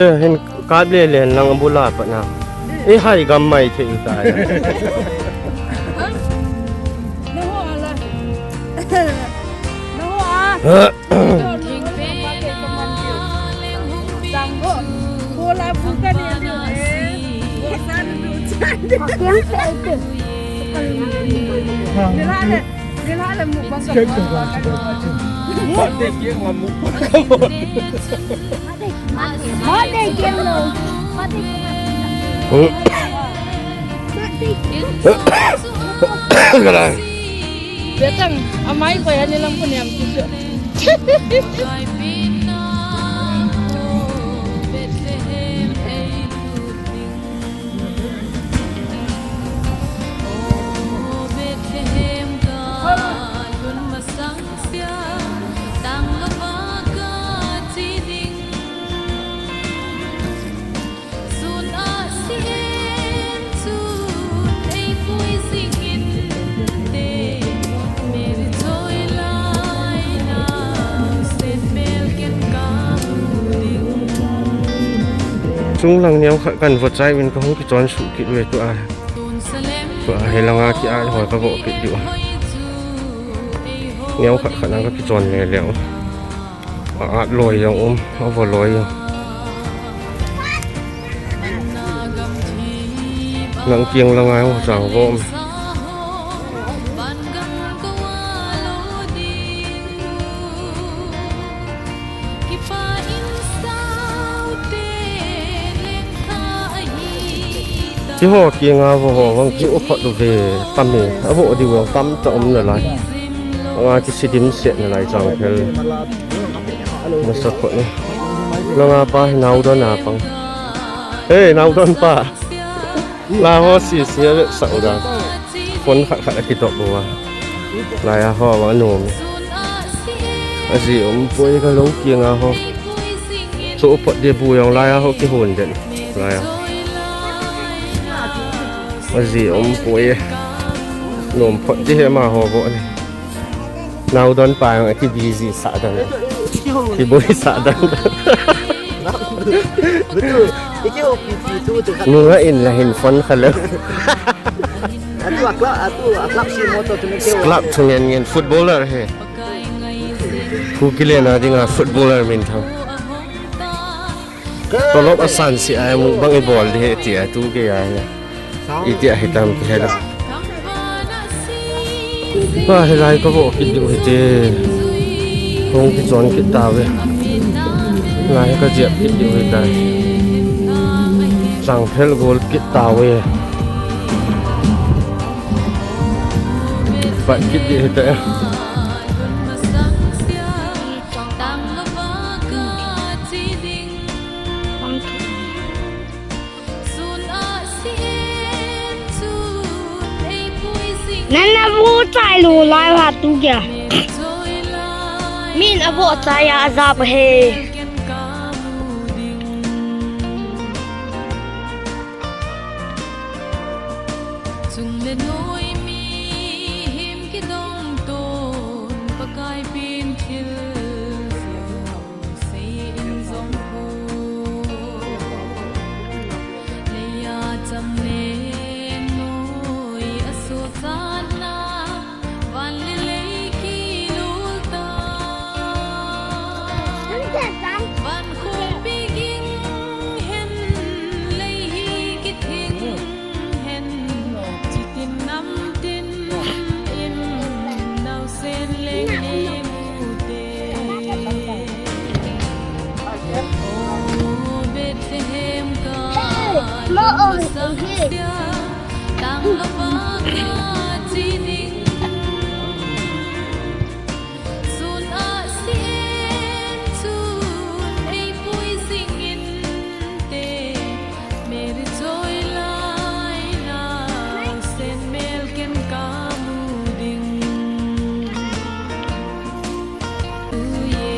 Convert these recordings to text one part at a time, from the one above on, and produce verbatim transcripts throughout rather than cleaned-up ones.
Eh, hin kap le len lang bula pat na. Eh, hai gam mai thei tai. Betang, amai ko yan nilang punyam kisu. Chunglang neo khat kan vo chai vin ka hung kichon suh kit ve tua. Tua he langa ki ai hoi ka vo kit diu. Neo khat khat na ka kichon le leo. A at loi jong um, a vo loi jong. Nang kiang langa jong chang vo um. Kiho kianga vo ho vang ki uphot uve tam e. Avo diu vang tam ta um nalai. Anga kisidim set nalai chang phel. Masa khot ni. Langa pa hi naudon a pang. Hey, naudon pa. La ho si si a vetsah u dan. Phone khat khat a kitop uva. Lai a ho va nom. Aji um poi ka lo kianga ho. Chu phot de bu jong lai a ho kihon den. Lai a. Aji um poi. Nom phot de he ma ho vo ni. Naudon pa jong aki busy sah dan. Ki boi sah dan. Betul. Iki ho pi pi tu tu. Nunga in la hin phone kha lo. Atu a club, atu a club si motor tu ni. Club thungen ngen footballer he. Khu kile na dinga footballer min thang. Tolop asan si ai mu bang i bol di he ti a tu ke ya ya. Iti a hitam ki hela. Ba, hilai ka vo kit diu hite. Hung kichon kit tave. Lai ka jep kit diu hita. Chang phel gol kit tave. Ba kit diu hita. Nana vo chai lo lai va tu kya? Min avo chai a ja pa he. Chung le noi mihem kidong ton Pakai pen thil sei in jong khu. Leiya cham le noi a suhchatna, van le lei kilul ta. Van khompi ging hen, lei hi kithing hen, chitin namtin in nausen leng ni mu te. O Bethlehem ka, ma ong masang sia, tang lava ka chi ding. Sun a sien chun ei pui jing inte, Mary choi lai nausen mel ken ka mu ding. Uye,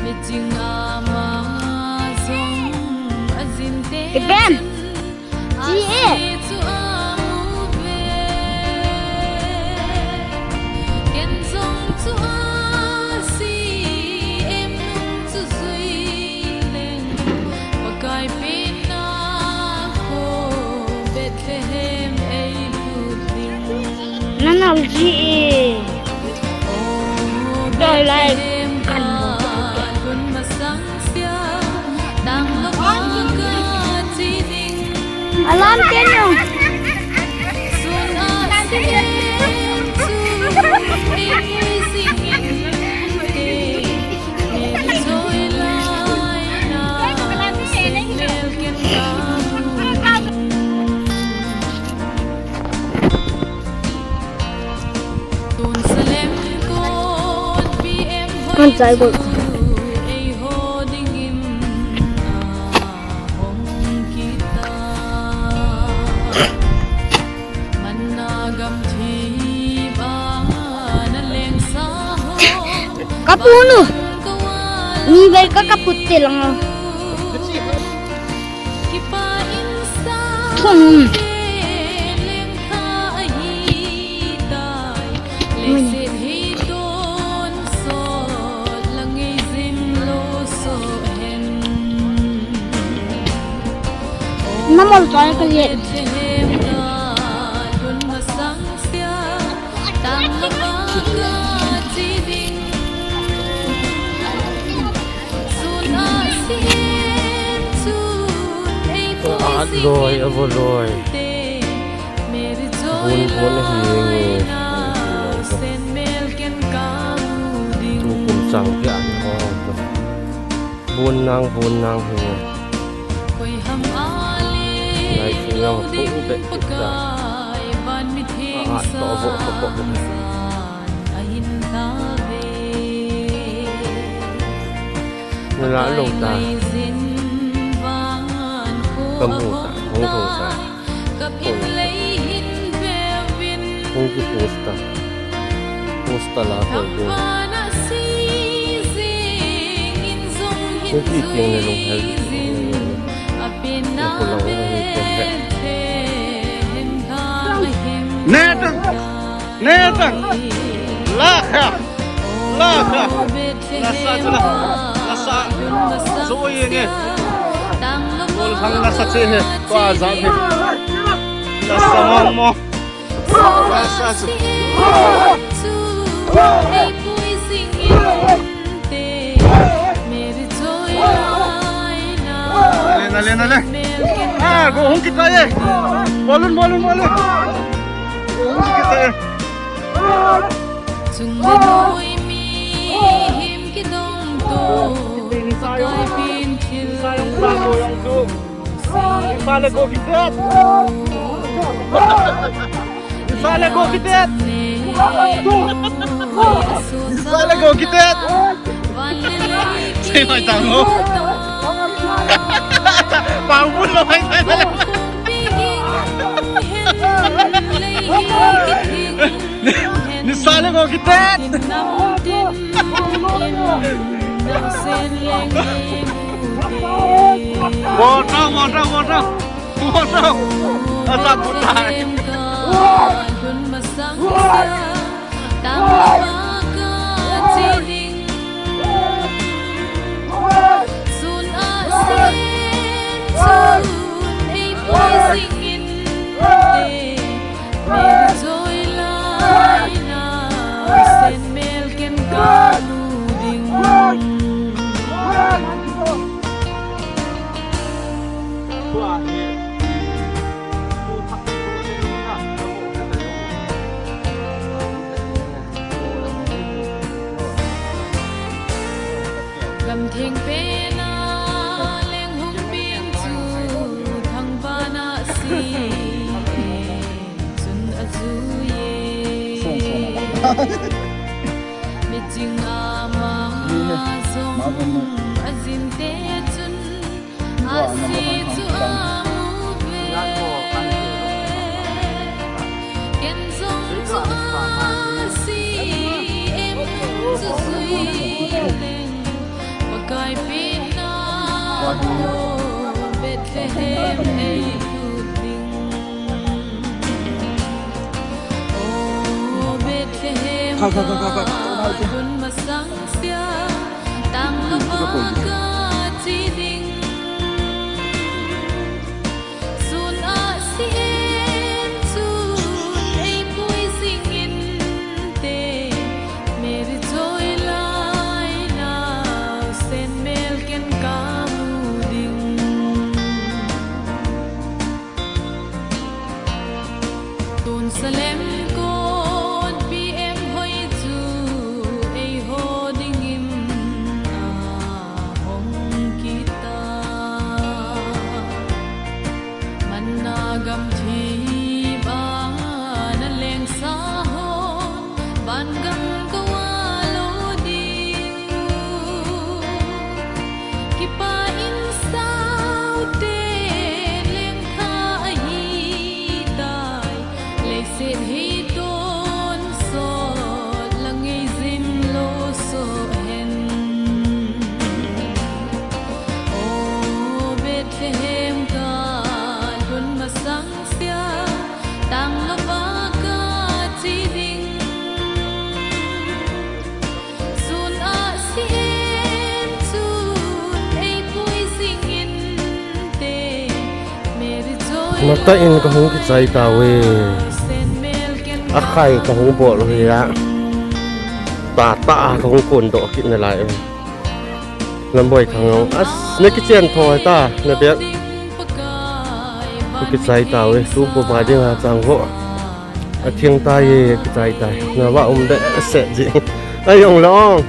miching ama jong ajinte. Iben. Ji e. Ken jong chu a si em nung chu zu Alji e. Doi lai kan. Alam ten yong. Kan chai bol. Ka pu nu. Ni bai ka ka put te lang. Thum. Na mol chai ka ye. At loi, a vo loi. Bun, bun ahi nge. Tu kum chang kia an ho. Bun nang, bun nang hi. Lai chu yang tu be ta. A, a, to vo, to vo. Nala lo ta. Kamu ta, hong hong ta. Hong ki post ta. Post ta la ko ko. Ko ki tiang le long hel. Ko ko la ko ko. Nathan! Nathan! La ha! La ha! Nasa chana. Nasa. Zo ye nge. Kol hang nasa che he. Tua za he. Nasa mo mo. Nasa che. Nale, nale, nale. Ah, go hung kita ye. Bolun, bolun, bolun. Go hung kita ye. Chung le noi mihem kidong to, Pakai pen thil. Isa le go kitet. Isa le go kitet. Isa le go kitet. Sei mai tang lo. Pau bun lo mai sai le. Nisa le go kitet. Water, water, water. Water. Asa putai. Gam theng pen a leng hung ping chu thangvah na si e, chun a ju e. Miching ama zong a jin te chun a si chu a mu ve. Ken zong chu a si em chu zui leng. Pakai pen a lo Bethlehem ei lut ding. O Bethlehem a lun masang sia, tang lo va ka chi ding. Sun a si em chun ei pui zing in Matah in kahung kichai tauve. Akhai kahung bol uve a. Tata kahung kondoh kit nalai uve. Lamboithang jong. As, nakichen tho ta, nabeh. Kichai tauve, tukum a dinga changvoh. Atheng tai e, kichai tai. Navah um behseh ji. Ajong lou.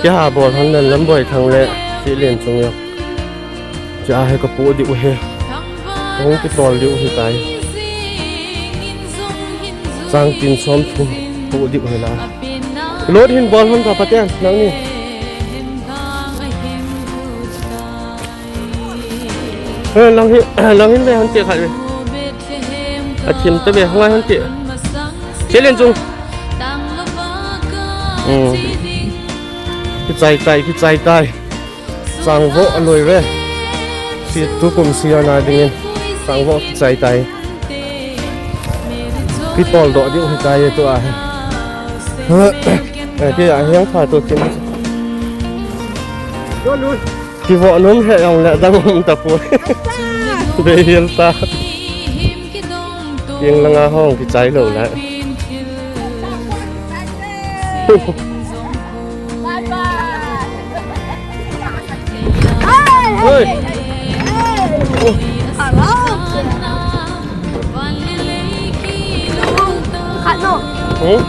Kiha bol hon nan Lamboithang le Sihlenchung jong. Cha he kapoh diu he. Kahung kitol diu hitai. Chang tin som thum poh diu hila. Load hin bol hon ta Pathen, nangni. He, lang hin, lang hin ve hon te khat ve. Athim te ve, ngai hon te. Sihlenchung. Hmm. Kichai tai, kichai tai. Changvoh aloi ve. Si tukum si ana dingin. Changvoh kichai tai. Kitol doh diu hitai tua. Eh, kei a hiang pha tu kin. Kivoh nom he jong le dang um tapoi. Beihel ta. Kiang langa hung kichai lou lai. Oi. Khat no. Hmm?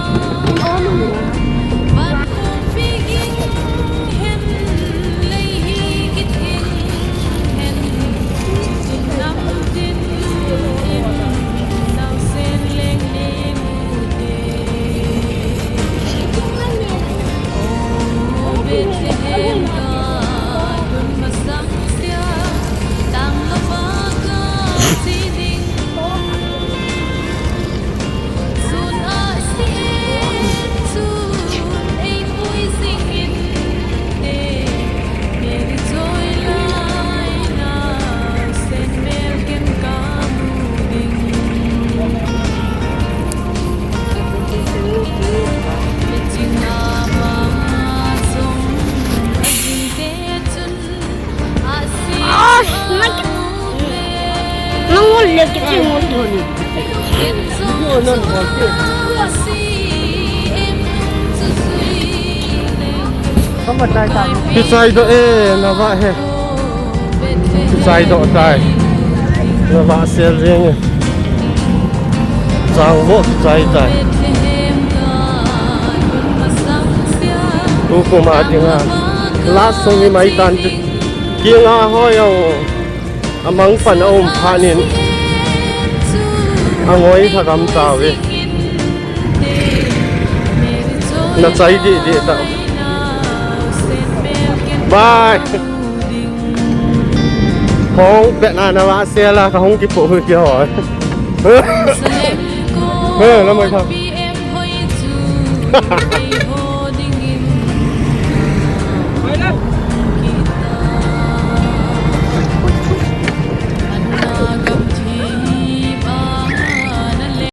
Kichai doh e, navah he. Kichai doh tai. Navah sel jeng e. Changvoh kichai tai. Tukum a dinga. Last song hi mai tan chu. Kiang a hoi jong. Amang pan aum phat in. Angoi lhagam tauve. Nachai didi ta. Bye. Hung bet na navah sel a kahung kipoh u ti ho. He, lamai tha.